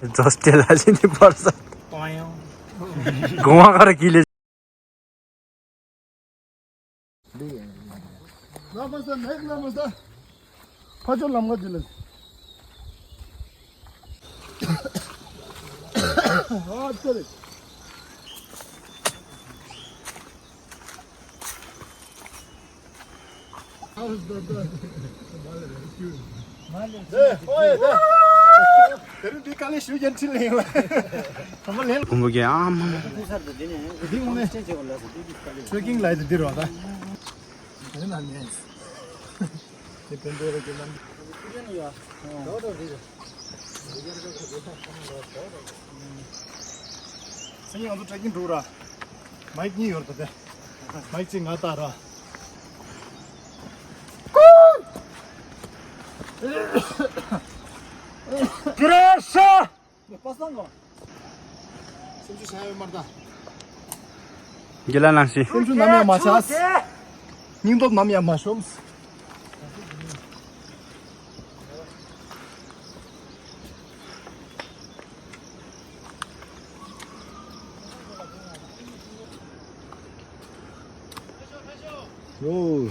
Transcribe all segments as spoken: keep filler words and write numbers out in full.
ཛོས་ཏེ་ལ་ལི་ནི་པར་ས། གོང་བ་གར་གི་ལེ། ལ་མ་ས་མེག་ལ་མ་ས། ཕ་ཆོ་ལམ་ཁ་དེ་ལ། ཨ་ཙི་རེད། དེ་རིང་འདི་དཀའ་ལས་ཞུ་རྒྱུ་འཕྲིན་ལས་ཡིན་ལ། ཁམས་པ་ལེན། བུ་མོ་གི་ཨ་མ་མ། འདི་ངོ་ནས་ཊེ་རེ་ཀིང་ལ་ཡི་འདི་རོ་ད། དེ་ན་ནས། དེ་བེན་དོ་རེ་གི་ནམ། སེང་གེ་ང་ཚོ་ཊེ་རེ་ཀིང་འགྲོ་ར། མའིག་གཉིས་ཡོད་རེད་ད་དེ། མའིག་གཅིག་ང་ལྟ་ར། ཀི་རེ་ཤ། པ་སངས་གོ། སེམས་ཤུགས་ཆག་ཡོད་མ་རེད་ད། དགེ་ལགས་ནང་བཞིན། སེམས་ཤུགས་ནམ་ཡང་མ་ཆག་སྙིང་སྟོབས་ནམ་ཡང་མ་ཞོམས། ཡོ།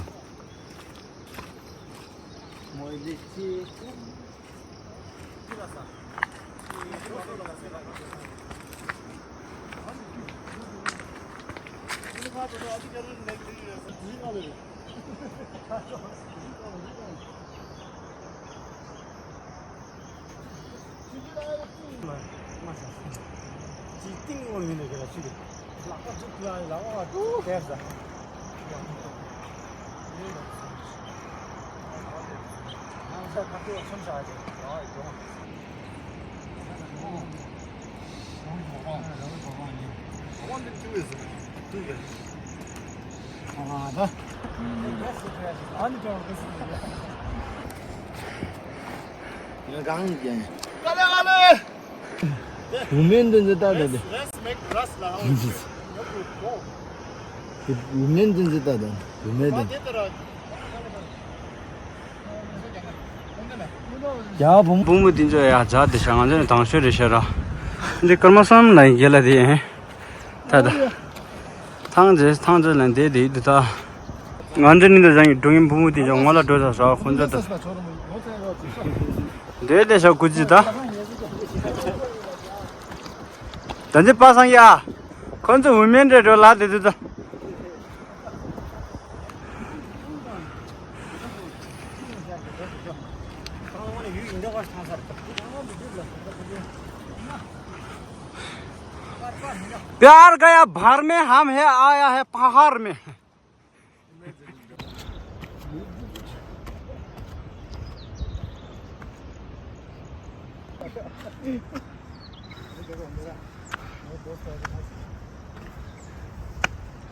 ང་གང་ཡིན། བུད་མེད་འདི་འདྲ་ལྟ་དང་། བུད་མེད་འདི་འདྲ་ལྟ་དང་། བུད་མེད་འདི། ཡ་བུ་བུ་མོ་འདི་ཚོ་ཡ་ཇ་དེ་ཤ་ང་ཚོ་ནི་དང་ཤོས་རེད་ཤ་ར། འདི་སྐར་མ་གསུམ་ལ་ཡིན་རྒྱལ་ལ་དེ་ཡིན། ད་ད། ཐང་རྗེས་ཐང་རྗེས་ལ་འདས་དེ་ཡིན་འདུག་ད། ང་ཚོ་ནི་འདི་བཟང་གི་འགྲོ་མཁན་བུ་མོ་དེ་ཚོ་ངོ་ལ་འགྲོ་ས་ས་ཁོང་ཚོ་ད། འདས་དེ་ཤ་ཀུ་ཅི་ད། ད་འདི་པ་སངས་ཡ། ཁོང་ཚོ་འུ་མེན་འདྲེ་འགྲོ་ལ་དེ་དུ་ད། प्यार गया भर में, हम है आया है पहाड़ में।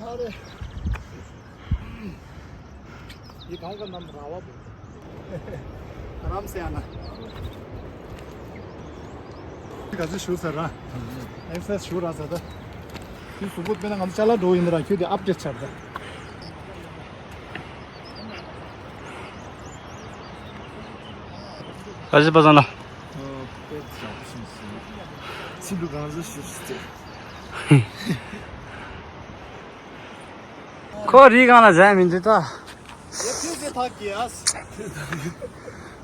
अरे। ये गांव का नाम रावा बोलते हैं। आराम से आना। गाजी शुरू सर रहा। ऐसा शुरू रहा सर। ये सुबुत में ना हम चला दो इंद्रा क्यों दे अपडेट चल रहा। गाजी बजाना। ཚིག་འབྲུ་གང་བཟོ་ཞིག་ཅེ། ཁོ་རི་གང་ལ་འཛེག་མི་འདུག་ད།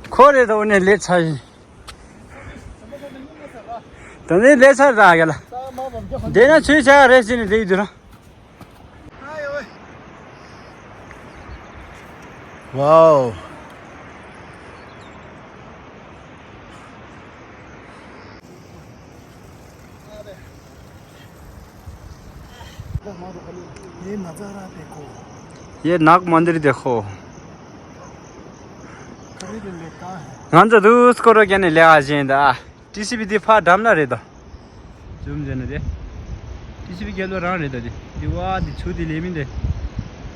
ཁོ་རེད་ད་འོ་ནས་ལས་ཚར་ཡིན། ད་ནས་ལས་ཚར་རག་ག་ལ། དེ་ན་ཚུལ་བྱ་རེད་ཟེར་ནས་དེ་ཡི་འདུག་ར། Wow. ये नाग मंदिर देखो। ང་ཚོ་དུས་སྐོར་རོ་རྒྱ་ནས་ལས་ཨ་བཞིན་ད། ཊི་སི་བི་འདི་ཕར་འགྲམ་ལ་རེད་དོ། ཛུམ་བྱས་ན་དེ། ཊི་སི་བི་རྒྱལ་ལོ་རང་རེད་དོ་དེ། འདི་བ་འདི་ཆུ་འདི་ལས་མིན་དེ།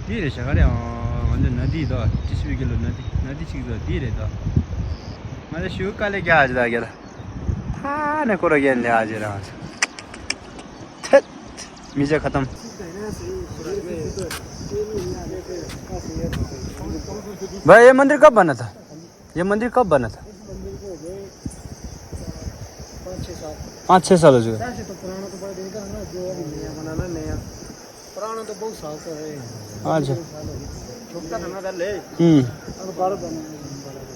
འདི་རེད་ཤག་རེད་ཨང་། ང་ཚོ་ན་འདི་དོ། ཊི་སི་བི་རྒྱལ་ལོ་ན་འདི་ན་འདི་ཅིག་དོ་འདི་རེད་དོ། ང་ཚོ་ཞུ་དཀའ་ལས་རྒྱག་ཨ་ཅི་ད་རྒྱལ། ཕ་ནས་ཀོ་ར་རྒྱལ་ལས་ཨ་ཅི་རང་ཚོ། ཐད། མི་བྱ་ཁ་ཏམ། भाई, ये मंदिर कब बना था? ये मंदिर कब बना था? पाँच छः साल हो चुका है। वैसे तो पुराना तो बड़ा दिन का है ना, जो अभी नया बनाना नया। पुराना तो बहुत साल का है। अच्छा। साल हो गए। छोटा था ना पहले। हम्म। अब बारह बनाया है।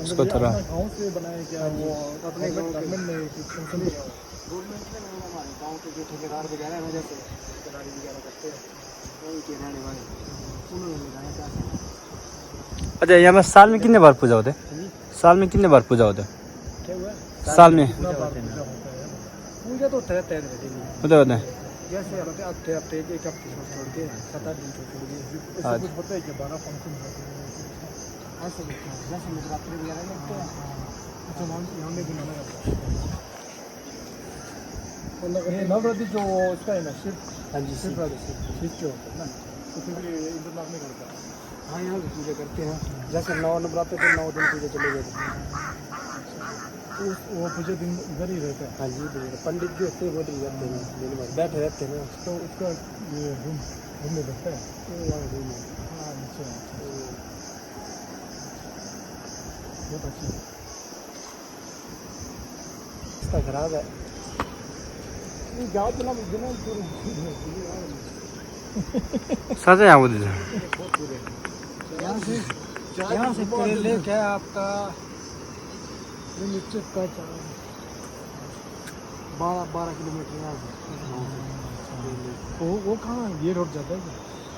उसको थोड़ा अपने गाँव से बनाया क्या, वो अपने गाँव के गवर्नमेंट ने कुछ फंक्शन किया? गवर्नमेंट ने नहीं, हमारे गाँव के जो ठेकेदार वगैरह हैं ना, जैसे ठेकेदारी वगैरह करते हैं, वहीं के रहने वाले, उन्होंने लगाया था। अच्छा, यहाँ में साल में कितने बार पूजा होते हैं? साल में कितने बार पूजा होता है? क्या हुआ? साल में। कितना बार पूजा होता है? पूजा तो होता है, तेरह दिन। होता है, होता है। जैसे हफ्ते, हफ्ते, हफ्ते, एक हफ्ते छोड़, छोड़ के, सात आठ दिन छोड़, छोड़ के। ऐसे अच्छा। कुछ होता है कि बारह फंक्शन होते हैं? ऐसे कुछ नहीं। जैसे नवरात्रि वगैरह लगते हैं। अच्छा, वहाँ, यहाँ में भी मना करते हैं। ये नवरात्रि जो उसका है ना, शिव, हाँ जी, शिव शिव। राजा, शिव, शिव के होता है ना, तो फिर भी इंद्रनाथ में करता है। हाँ, यहाँ भी पूजा करते हैं। जैसे नौ नवरात्र के नौ दिन पूजा चले जाते हैं। उस, वो पूजा दिन इधर ही रहता है? हाँ जी, इधर ही। पंडित भी होते हैं, वो इधर ही रहते हैं, दिन भर बैठे रहते हैं ना। तो उसका ये रूम, रूम में बैठता है? वो वहाँ रूम है। हाँ, अच्छा, अच्छा। तो बहुत अच्छी है। रास्ता खराब है। ये जाओ तो ना, बिना साथ यहाँ वो दे दे। यहाँ से, यहाँ से पहले क्या आपका, ये नीचे का चार, बारह, बारह किलोमीटर यहाँ से। वो, वो कहाँ है? ये रोड जाता है क्या?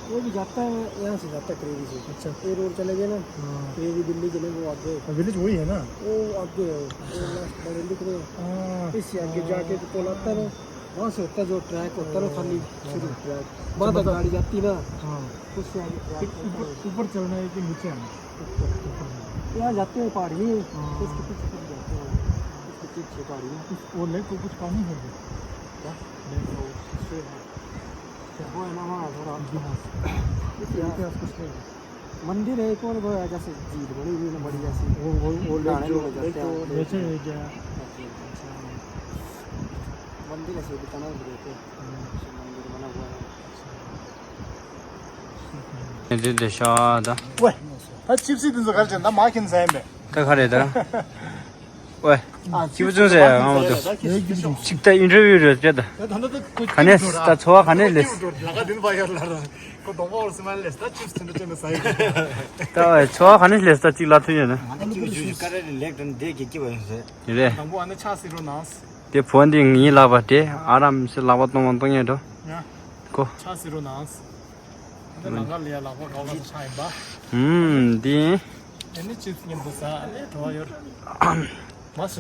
वो भी जाता है, यहाँ से जाता है करेरी से। अच्छा। ये रोड चले गए ना, हाँ। करेरी दिल्ली चले, वो आगे। हाँ, विलेज वही है ना? वो आगे है, वो लास्ट बरेली के। हाँ। इससे आगे जाके तो पुल आता है ना, वहाँ से होता है जो ट्रैक होता है ना, खाली शुरू ट्रैक। वहाँ तक गाड़ी जाती ना, हाँ। उससे आगे ट्रैक ऊपर, ऊपर चलना है कि नीचे आना? ऊपर, ऊपर। यहाँ जाते हैं पहाड़ी में, हाँ। उसके पीछे पीछे जाते हैं, उसके पीछे पहाड़ी में। उस, वो लेक को कुछ पानी है क्या? क्या? लेक का वो हिस्ट्री है। वो है ना, वहाँ थोड़ा इतिहास। इतिहास कुछ नहीं है। मंदिर है, कौन वो है, जैसे झील बनी हुई है ना, बड़ी जैसी। वो, वो, वो लेक नहाने जो, में लेक जाते हैं। जो वैसे है क्या? अच्छा। मंदिर है, सीधे तना उधर रहते हैं। हम्म। मंदिर बना हुआ है। འདི་འདི་ཤ་ད། ཝེ། ད་ཅིབ་སི་འདི་ཚོ་ག་རེ་བྱས་ན་མ་ཁྱེར་ཟ་ཡིན་པས། ད་ག་རེད་ད། ཝེ། ཨ། ཅིབ་ཅུང་ཟེར་ཡ་ང་མ་ཏོ། ཅིག་ད་ཨིན་ཊར་བིའུ་རེད་ད། ག་ནས་ད་འཚོ་བ་ག་ནས་ལེས། ལ་ག་དེ་ནས་པ་ཡར་ལ་ར། ཁོ་གདོང་པ་འོར་སི་མ་ལེས་ད་ཅིབ་སི་དེ་འདྲ་ཅན་ན་ཟ་ཡི། ད་ཝེ་འཚོ་བ་ག་ནས་ལེས་ད་ཅིག་ལ་ཐུག་ཡོད་ན། ང་ད་ཅིབ་ཅུང་ཀ་རེ་ལེགས་དང་དེ་གེ་ཀི་བ་ཡོད་ཟེར། རེད། དང་པོ་ཨ་ནི་ཆ་སི་རོ་ནང་། དེ་བོ་འདི་ངའི་ལག་པ་དེ་ཨ་རམ་སི་ལག་པ་གཏོང་བ་གཏོང་ཡས་འགྲོ། ཡ། ཁོ། ཆ་སི་རོ་ནང་། འདི་ལ་ང་ལ་ཡ་ལག་པ་ག་བ་ཆ་ཡིན་པ། ཧུམ། འདི། ཨེ་ནི་ཅིབ་སི་མཉམ་དུ་ཟ་ཨ་ལེ་བྲོ་བ་ཡོད། མ་ཟ།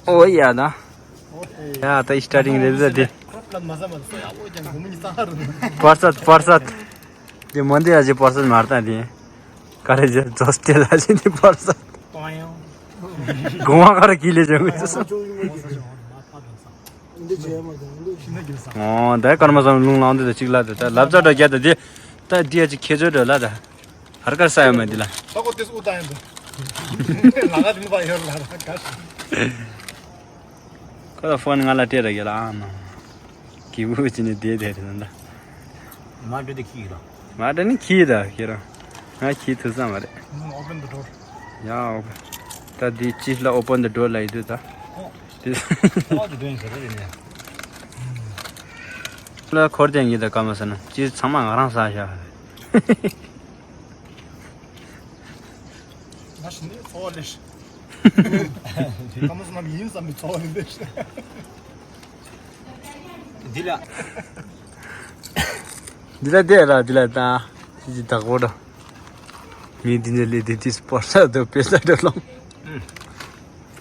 ཨོ་ཡ་ད། ཨོ་ཧེ། ཡ་ད་སི་ཊར་ཊིང་རེད་ཟ་དེ། ཁོ་པ་ལ་མ་ཟ་མ་ཟ་ཡ་ཨོ་ཀྱང་གོ་མི་ནི་ས་ཧ་རུ། པར་སད་པར་སད། དེ་མོ་འདི་ཡ་ཅི་པར་སད་མར་ད་དེ། ག་རེ་ཇེ་ཛོ་སི་ཊེ་ལ་ཅི་འདི་པར་སད། དགོང་བ་ག་རེ་གི་ལེ་ཇོ་མི་ཚོ། འདི་ཇེ་མ་ཇེ་མ་འདི། ཨོ་ད་ཀརྨ་སམ་ལུང་ལང་འདི་ད་ཅིག་ལ་ད་ད་ལབ་ཙ་འགྲོ་རྒྱ་ད་དེ། ད་འདི་ཡ་ཅི་ཁྱེད་ཚོའི་འགྲོ་ལ་ད། ཧར་ཀར་ས་ཡོད་མ་འདི་ལ། ད་ཁོ་དེ་སུ་ད་ཡིན་ད། ལ་ག་དེ་ནི་པ་ཡོད་ལ་ད་ག་ཤི། ཁོ་ད་ཕོན་ང་ལ་སྤྲད་ར་གི་ལ་ཨ་མ། གི་བུ་ཅི་ནི་དེ་དེ་རེད་ད། མ་འགྲོ་དེ་ཁྱི་ཡིན་ལ། མ་འགྲོ་ནི་ཁྱི་ད་ཁྱེད་རང་། ང་ཁྱི་ཐུབ་ས་མ་རེད། Open the door. ཡ་ཨོ་ཁེ། ད་འདི་ཅི་ལ་open the door ལ་ཡི་དུ་ད། ཨོ། དེ། ཨོ་དེ་དོན་ཟེར་རེད་ནས། ལ་འཁོར་དེ་ཡིན་ད་ཀརྨ་སམ་ན་ཅི་ཚང་མ་ང་རང་ཟ་བཞག་རེད། ང་ཞི་ནས་འཚོ་བ་ལས། ཀརྨ་སམ་ན་ཡིན་བསམ་པའི་འཚོ་བ་ལས་འདས། འདི་ལ། འདི་ལ་བསྡད་ར་འདི་ལ་ད། ཅི་ཅི་བདག་པོ་འདྲ། མི་འདི་འདྲ་ལས་འདི་ཏིས་པོར་ས་དོ་པེ་ས་དོ་ལོང་།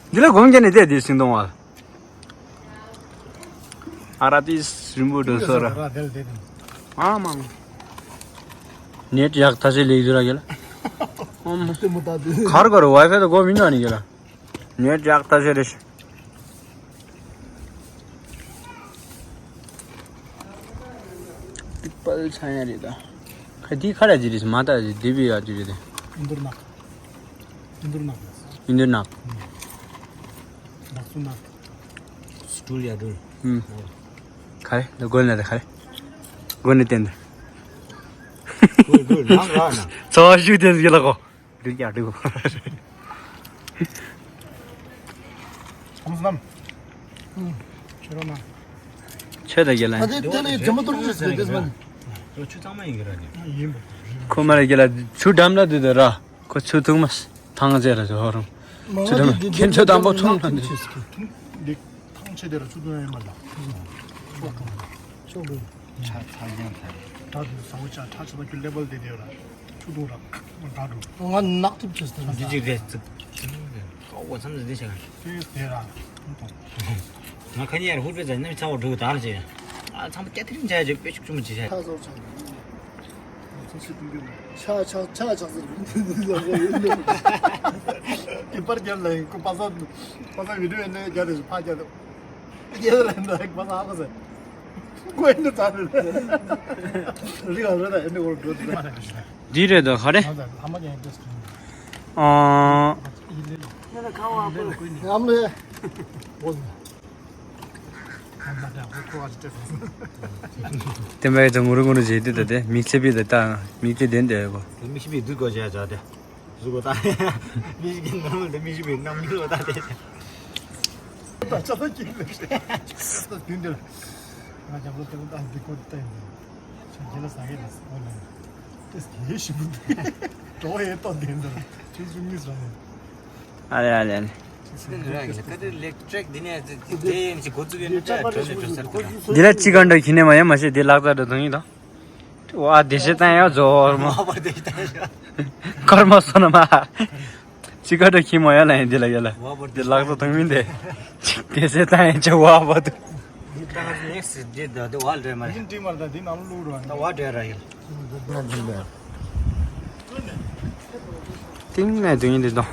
འདི་ལ་སྒོམ་རྒྱ་ནས་བསྡད་འདི་ཤིང་སྡོང་བ། ཨ་ར་ཏིས་རིན་པོ་འགྲོ་སོ་ར། ཨ་མ་མ། ནེཊ་ཡག་ཐ་ཤེ་ལེགས་འདུག་ར་གེ་ལ། ཨ་མ། གར་གར་ཝའི་ཕའི་དོ་སྒོམ་མི་ཉོ་ནི་གེ་ལ། ནེཊ་ཡག་ཐ་ཤེ་རེ་ཤི། པིག་པལ་ཆ་ཡ་རེད་ད། ཁ་དེ་ཁ་ར་ཅི་རེད་མ་ད་ཅི་དེ་བི་ཡ་ཅི་རེད་དེ། ཨིན་དུར་ནག་ཨིན་དུར་ནག་ཨིན་དུར་ནག་ནག་སུ་ནག་སུ་ཡ་དུར། ཨུམ། ཁ་རེ་ད་གོན་ན་ད་ཁ་རེ། གོན་ནི་བསྟན་ད། གོན་གོན་ནག་ར་ན། ཚོ་ཞུ་བསྟན་ཡ་ལ་གོ། དུ་རྒྱ་དུ། ཁམས་སྣམ། ཆོས་རོགས་མ། ཆོས་དང་རྒྱལ་ལ། ད་དེ་དེ་ལས་ཇེ་མ་ཏོག་ཙམ་ཟེར་དེ་མ། ཁོ་མ་རེད་རྒྱལ་ལ་ཆུ་འགྲམ་ལ་འདུག་དེ་ར། ཁོ་ཆུ་འཐུང་མ་ཐང་ཆད་ར་ཧོ་རུང་། ཆུ་འཐུང་མ་ཁྱེད་ཚོ་དང་པོ་འཐུང་ལ་འདུག་འདི་ཐང་ཆད་དེ་ར་ཆུ་འཐུང་ཡ་མ་ལ། ཆོག་ཆོག་ལོ། ཆ་ཚ་རྒྱང་ཐལ། དྲག་ཏུ་ཟ་བོ་ཆ་ཁྲག་ཆ་ཚ་ཁྱོད་ཀླད་པ་ལ་བསྡད་དེ་ར། ཆུ་འཐུང་ར། དྲག་ཏུ། ང་ནག་ཐིབ་ཆེ་སྟེ། འདི་གཅིག་རེད་ཙིག་ཀོ་བོ་མཚམས་འདི་ཆ་ག་དེ་དེ་ར། ང་ཁ་ཉེ་ཡར་ཧུར་པའི་ཟ་ནམ་ཚ་བོ་འགྲོ་གི་དར་ཅེ། ཨ་ཚང་མ་སྐྱ་ཐིར་འཇའ་ཅེ་དཔེ་ཤུགས་ཆུང་མ་ཅེ་ཆ། ཁ་སོར་ཆག་ཚོ་ཤི་ཏུ་རྒྱུ་ཆ་ཆ་ཆ་ཆག་ཟེར་ལ་ཡོད་ནོ། ཀི་པར་རྒྱབ་ལ་ཡིན་ཀོ་པ་ས་པ་ས་བི་ཌིའོ་ཡིན་ནའི་རྒྱབ་རེ་ཕ་རྒྱབ་ལ་རྒྱབ་ལ་ཡིན་ན་པ་ས་ཧ་གོ་ཟེར། ཀོ་ཡིན་ནི་ཚ་རེ་རེ་ག་རེ་ད་ཡིན་ནི་འོར་འགྲོ་དུ། འདི་རེད་དོ་ག་རེ། ཨ། དེ་མ་ཡི་ཚོ་ངུ་རུ་ངུ་རུ་བྱེད་དུས་ད་དེ་མིག་ཆེ་པི་ད་ལྟ་མིག་ཆེ་ལྡན་དེ་གོ། མིག་ཆེ་པི་དུས་གོ་བྱས་བྱ་དེ། གཟུགས་པོ་ད། མིག་ཆེ་པི་ནམ་ལ་མིག་ཆེ་པི་ནམ་ལ་ད་དེ། ད་ཆ་ད་ཀྱི་ལེ་ཤ། ད་དུས་འདིར། ང་རྒྱབ་ལོ་དེ་ད་འདི་གོ་ད་ཡིན། ཆ་རྒྱལ་ལ་ཟ་གི་ལ་ཟ་གོ་ལ། དེ་དེ་ཞིག་འདུག་འགྲོ་ཡས་ཏོ་དེ་འདུག་ཆུ་ཆུ་མིག་ཟ་ཡས། ཨ་ལེ་ཨ་ལེ་ཨ་ལེ། འདི་ལ་ཅི་ག་འདྲ་ཁྱི་ནས་མ་ཡ་མ་ཤེས་འདི་ལག་རྩལ་འགྲོ་དང་ཡིན་དོ། ཝ་དེ་ཤེ་ཏང་ཡ་ཛོར་མོ། ཀརྨ་སོ་ན་མ། ཅི་ག་འདྲ་ཁྱི་མ་ཡ་ལ་ཡིན་འདི་ལ་ཡ་ལ། འདི་ལག་རྩལ་དང་མིན་ཏེ། དེ་ཤེ་ཏང་ཡ་ཅི་ཝ་བ་དུ། འདི་ཏང་ནེགསི་འདི་ད་དུ་ཝ་ལ་རེ་མ་རེད། འདི་འདྲི་མ་ད་འདི་ནང་ལུག་རོ་ད་ཝ་འདྲེ་ར་ཡིན། ཏིང་ནས་དུ་ཡིན་འདི་དང་།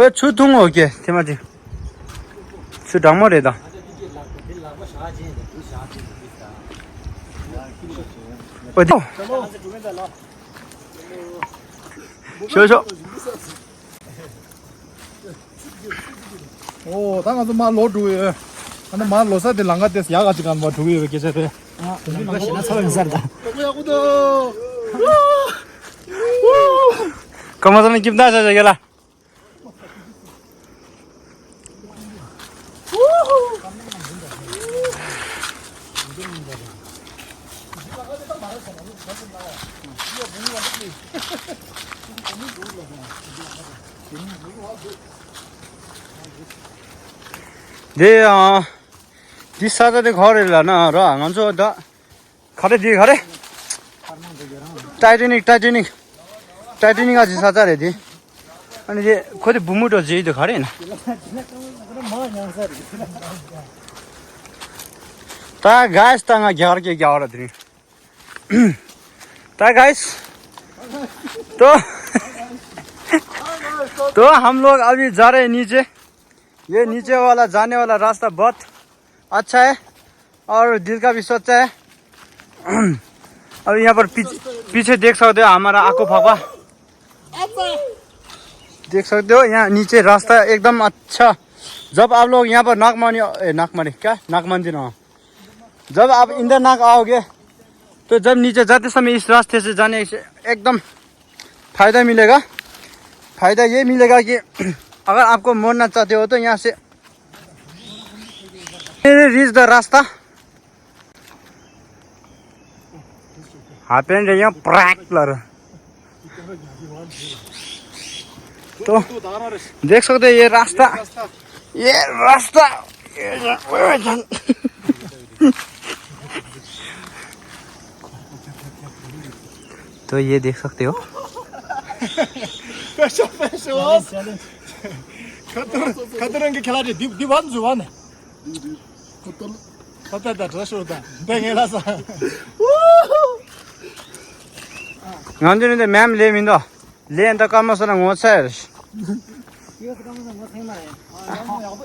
ཨོ་ཆུ་འཐུང་ཨོ་ཀེ་དེ་མ་ཅི། ཆུ་གྲང་མོ་རེད་ད། ཨོ་དེ། ཤོ་ཤོ། ཨོ་ད་ང་ཚོ་མར་ལོག་འགྲོ་གི་ཡོད། ཨ་ནི་མར་ལོག་ས་དེ་ལམ་ཁ་དེ་ཡག་ག་ཅིག་ག་མར་འགྲོ་གི་ཡོད་པའི་སྐད་ཆ་རེད། ཨ་ལམ་ཁ་ཞེ་ན་ཚ་བ་ཡིན་ས་རེད་ད། ཡག་པོ་ཡག་པོ་འདུག་ཀརྨ་སོ་ན་སྐྱིད་མདའ་ཆ་ཆ་གེ་ལ། འདི་ཡང་འདི་ས་ཆ་དེ་ག་རེ་ལབ་ན་ར་ང་ཚོ་ད། ག་རེ་འདི་ག་རེ། ཊའི་ཊ་ནིག་ཊའི་ཊ་ནིག་ཊའི་ཊ་ནིག་ཨ་ཅི་ས་ཆ་རེད་འདི། ཨ་ནི་དེ་ཁོ་དེ་བུ་མོ་འགྲོ་བྱེད་ཡི་འདུག་ག་རེ་ཡིན་ན། ད་གཱས་ད་ང་རྒྱ་གར་སྐད་རྒྱག་ར་དེ་རིང་། ད་གཱས། तो तो हम लोग अभी जा रहे हैं नीचे। ये नीचे वाला जाने वाला रास्ता बहुत अच्छा है और दिल का भी स्वच्छ है। अब यहाँ पर पीछे, पीछे देख सकते हो हमारा आको फापा। देख सकते हो यहाँ नीचे रास्ता एकदम अच्छा। जब आप लोग यहाँ पर नागमानी, ए, नागमानी क्या, नागमानी ना, जब आप इंद्रनाग आओगे तो जब नीचे जाते समय इस रास्ते से जाने से एकदम फायदा मिलेगा। फायदा ये मिलेगा कि अगर आपको मरना चाहते हो तो यहाँ से रीच द रास्ता। हाफ पैंट यहाँ प्रैक लर। तो देख सकते हैं ये रास्ता, ये रास्ता, ये रा- तो ये देख सकते हो। पैसा पैसा। खतरनाक खिलाड़ी। दीवान जुवान। ཁོ་ད་ད་དྲ་ཤོར་ད་དཔེ་ངན་ལ་ས། ང་འདི་ནི་འདི་མེམ་ལས་མི་འདུག་ལས་འདི་ཀརྨ་སོ་ན་ངོ་ཚ་རེད།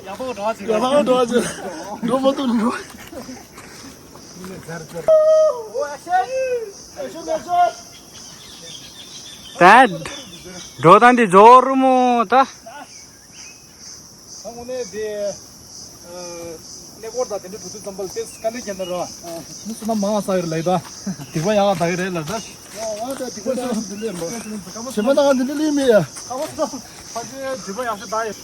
ཡག་པོ་འགྲོ་ཅིག་ཡག་པོ་འགྲོ་ཅིག་འགྲོ་མ་ཐུབ་འགྲོ། ད་འགྲོ་སྟངས་འདི་འཇོག་རུ་མོ་ད། ད་དངོས་གནས་དེ། གནས་སྐོར་དང་དེ་འདྲ་འགྲོ་དུས་ཙམ་པ་ལ་དེ་དཀའ་ལས་ཁྱེད་ན་ར། མི་སུ་ན་མང་ས་ཡོད་ལ་ཡོད་ད། སྡིག་པ་ཡག་ག་ད་ཡོད་རེད་ལ་ད། ཞེ་མ་ན་འདི་འདྲ་ལས་མེད་ཡ། ཕ་ཆེ་སྡིག་པ་ཡག་ཤོས་ད་ཡོད།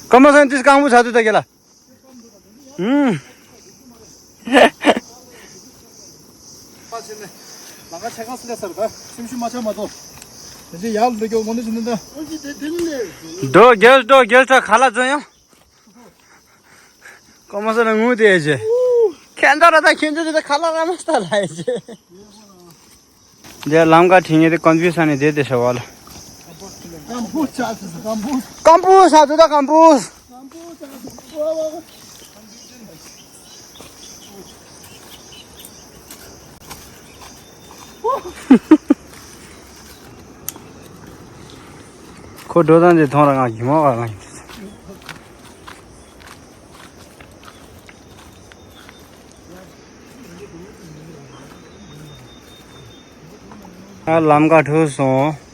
ཀརྨ་སེང་དུས་རྐང་པོ་ཚ་དུས་ད་ག་ལ། ཨུམ། ལམ་ཁ་ཆེ་ཁ་སི་ལ་སར་ད་སེམས་ཤུགས་མ་ཆག་མ་གཏོགས། དེ་ཚེ་ཡར་འགྲོ་རྒྱུ་མོ་ནི་ཞིག་ནི་ད། འགྲོ་རྒྱལ་འགྲོ་རྒྱལ་ཚ་ཁ་ལ་ཚོན་ཡང་། ཀརྨ་སེང་ལ་ངུ་དེ་ཡ་ཇེ། ཁྱེད་འདྲ་ར་ད་ཁྱེད་འདྲ་ར་ད་ཁ་ལ་ར་མ་སྟ་ལ་ཡ་ཇེ། འདི་ལམ་ཁ་ཁྲིད་ངེས་དེ་ཀོན་ཕུ་ས་ནས་བསྡད་དེ་ཤ་བ་ལ། ཀམ་པུ་ཆ་སི་ཀམ་པུ། ཀམ་པུ་ས་དུ་ད་ཀམ་པུ། ཀམ་པུ་ཆ་སི་ཀམ་པུ། ཁོ་འགྲོ་སྟངས་དེ་མཐོང་ར་ང་གི་མ་བ་ང་ཡིན། ཨ་ལམ་ཁ་འཁྲུགས་སོང་།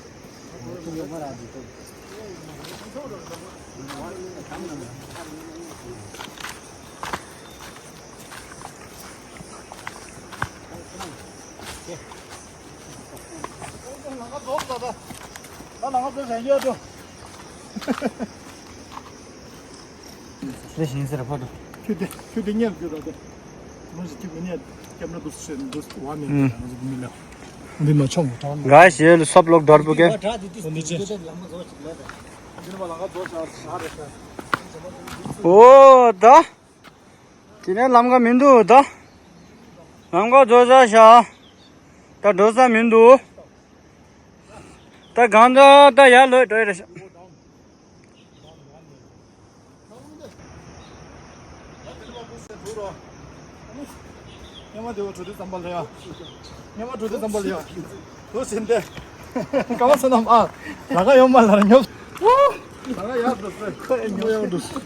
ད་ལ་ང་ཚོ་རེ་ཡོད་དོ། རེ་ཞིང་ཟེར་ཕོ་དོ། ཁྱོད་དེ་ཁྱོད་དེ་ཉལ་རྒྱུ་ར་དེ། མོ་ཞིག་ཁྱོད་མི་ཉལ་སྐྱབས་ན་དུ་སུ་ཤེས་འདུག་བ་མེད་ཀྱི་ང་ཚོ་མི་ལ། འདི་མ་ཆོག་མོ་དྲང་མོ། ག་ཞེས་ལ་སོབ་ལོག་དོར་བུ་ཀེ། འོ་འདི་ཅེ། འོ་ད། དེ་ནས་ལམ་ཁ་མི་འདུག་ད། ལམ་ཁ་རྫོགས་བཞག་ཤག་ད་འགྲོ་ས་མི་འདུག་ད་གང་ད་ད་ཡར་ལོས་འགྲོ་ཡི་རེད་ཤག་ཉི་མ་དེ་བ་གྲོ་དེ་ཙམ་པ་ལ་ཡ། ཉི་མ་གྲོ་དེ་ཙམ་པ་ལ་ཡ། དུ་ཟིན་ཏེ། ག་བ་ས་ནམ་ཨ། ལ་ཁ་ཡོང་མ་ལ་ར་ཉོབ། ལ་ཁ་ཡར་འགྲོ་སོ། ཁ་ཡ་ཉོ་ཡང་འགྲོ་སོ།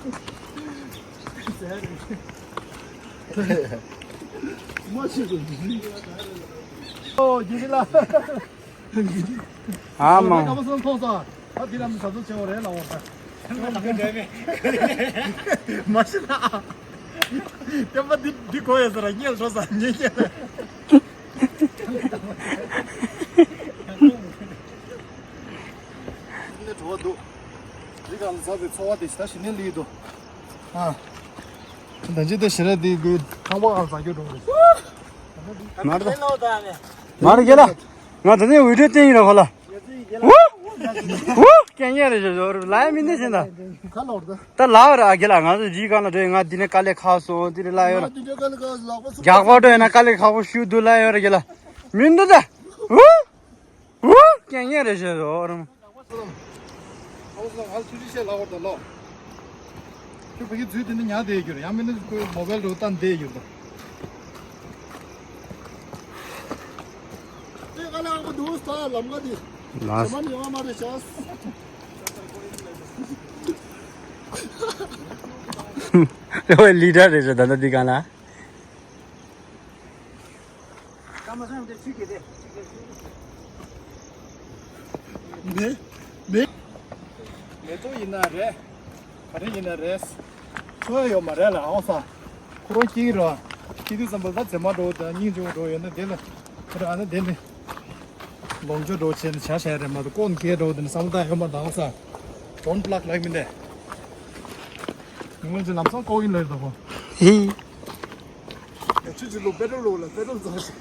མ་ཤི་རུ། ཨོ་ཇི་ལ། ཨ་མ། ཀ་བ་སོང་མཐོང་སོང་། ཨ་དེ་ལ་མི་ས་ཚོ་ཆེ་བ་རེད་ལ་འོ་ད། མ་ཤི་ན། སྟོན་པ་འདི་འདི་གོ་ཡོད་ས་ར་སྙེལ་འགྲོ་ས་ཉེ་ཉེ། ནས་བྲོ་བ་འདུག་འདི་གང་ལ་ཟ་བའི་འཚོ་བ་དེ་ཞེ་དྲག་ཞི་གནས་ལི་འདུག་ཨ། ད་ཅི་དེ་ཞེ་ར་དེ་དགོས་ཁང་པ་གང་ཟ་རྒྱུ་འགྲོ་རེད། མར་ད། མར་རྒྱལ་ལ། ང་ད་ནས་འུད་སྒྲོན་བསྟན་ཡིན་ར་ཧོ་ལ། ཝུ། ཝུ། སྐད་ངན་རེད་ཞོ་ཞོ་ལ་ཡ་མི་ནི་ཞེ་ད། ཁ་ལོར་ད། ད་ལ་བ་ར་ཨ་རྒྱལ་ལ་ང་ཚོ་ཇི་གང་ལ་འགྲོ་ཡིན་ང་འདི་ནས་དཀའ་ལས་ཁག་སོང་འདི་རེད་ལ་ཡོད་ར། རྒྱག་པ་འགྲོ་ཡིན་ན་དཀའ་ལས་ཁག་པོ་ཞུ་འདུག་ལ་ཡོད་ར་རྒྱལ་ལ། མི་འདུག་ད། ཝུ། ཝུ། སྐད་ངན་རེད་ཞེ་ཞོ་ར། ཨོ་སོང་ང་ཚོ་ཐུགས་རྗེ་ཆེ་ལབ་པ་དང་ལོ། ཁྱོད་ཕ་གི་འཛུལ་དེ་ནི་ཉག་བསྡད་ཡོད་རེད། ཡང་མིན་ན་ཁོའི་མོ་བེལ་རུ་བཏང་བསྡད་ཡོད་རེད། དེ་ག་ལ་ཨ་ཁུ་འདུག་ས་ལམ་ཁ་དེ། ལ། ཞེ་མ་ནི་ཡོང་མ་རེད་ཤག་ཨོ་ལི་ཌར་རེད་ཤག་ད་ལྟ་འདི་གང་ལ། མེ། མེ། མེ་ཏོག་ཡིན་ན་རེད། ག་རེ་ཡིན་ན་རེད། འཚོ་ཡ་ཡོད་མ་རེད་ལ་ཨོ་ས། ཁོ་རང་སྐྱིད་ཀྱི་རེད། སྐྱིད་དུས་ཙམ་པ་ད་མཛེས་མ་འགྲོ་དང་སྙིང་རྗེ་པོ་འགྲོ་ཡོད་ན་དེ་ལ། ཁོ་རང་ཨ་ན་དེ་ནི། ལོངས་སྤྱོད་འགྲོ་བྱས་ནས་བྱ་བྱ་རེད་མ་གཏོགས་ལྐོག་ནས་སྐྱེལ་འགྲོ་དེ་ནི་བསམ་བློ་བཏང་ཡོད་མ་རེད་ཨོ་ས། Don't block like me there. ངོས་ཀྱི་ལམ་སང་ལྐོག་ཡིན་ལ་ཡོད་དོ་ཁོ། ཧི། ཁྱོད་ཀྱི་ལོ་པེ་ཏྲོལ་ལོ་ལ་པེ་ཏྲོལ་ཙང་ཞིག་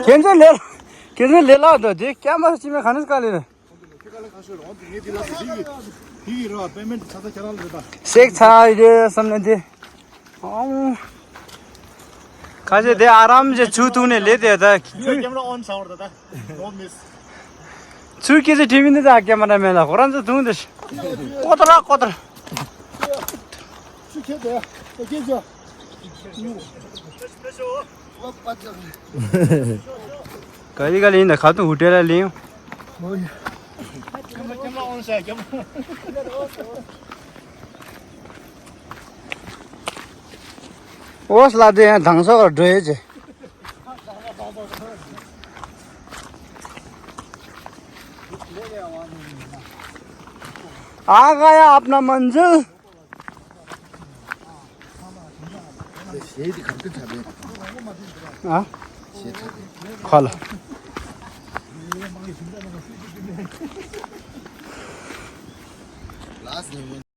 ཁྱེད་ཚོ་ལས། ཁྱེད་ཚོ་ལས་ལག་དོ་དེ་སྐྱ་མ་ཅི་མེད་ག་ནས་དཀའ་ལས་རེད། ཁྱེད་ཀ་ལ་ཁ་ཤོར་འོང་དུ་ངས་འདི་ལ་སི་འདི་གི་འདི་གི་རོ་པེ་མེན་ཊི་ཆ་ཚ་ཁྱེད་རང་ལ་རེད་ད། སེག་ཚ་ཡི་རེད་བསམ་ནས་འདི། ཨོང་། ཁ་ཤས་དེ་ཨ་རམ་ཞིག་ཚུར་ཐུག་ནས་ལས་དེ་ད། ཁྱོད་ཀེམ་ར་ཨོན་ཆགས་བར་ད་ད། No miss. ཚུར་ཁྱེད་ཚོ་ཁྲིད་མི་འདི་ད་ཀེམ་ར་མེད་ལ་ཁོ་རང་ཚོ་ཐུང་དེ། ཀོ་ཏ་ར་ཀོ་ཏ་ར། ཚུར་ཁྱེད་དེ་ད་ཁྱེད་ཚོ། ག་ཡི་ག་ལིན་ད་ཁ་ཏུ་ཧུ་ཏེ་ལ་ལིན། ཨོ་སླ་དེ་ཡང་དང་སོགས་འགྲོ་ཡོད་ཅེ། आ गया अपना मंजिल। ཞེས་དེ་གར་དུ་ཚ་བས། ཨ། ཞེས་ཚ་བས། ཁ་ལ། ཨ་ཟེར་ནས།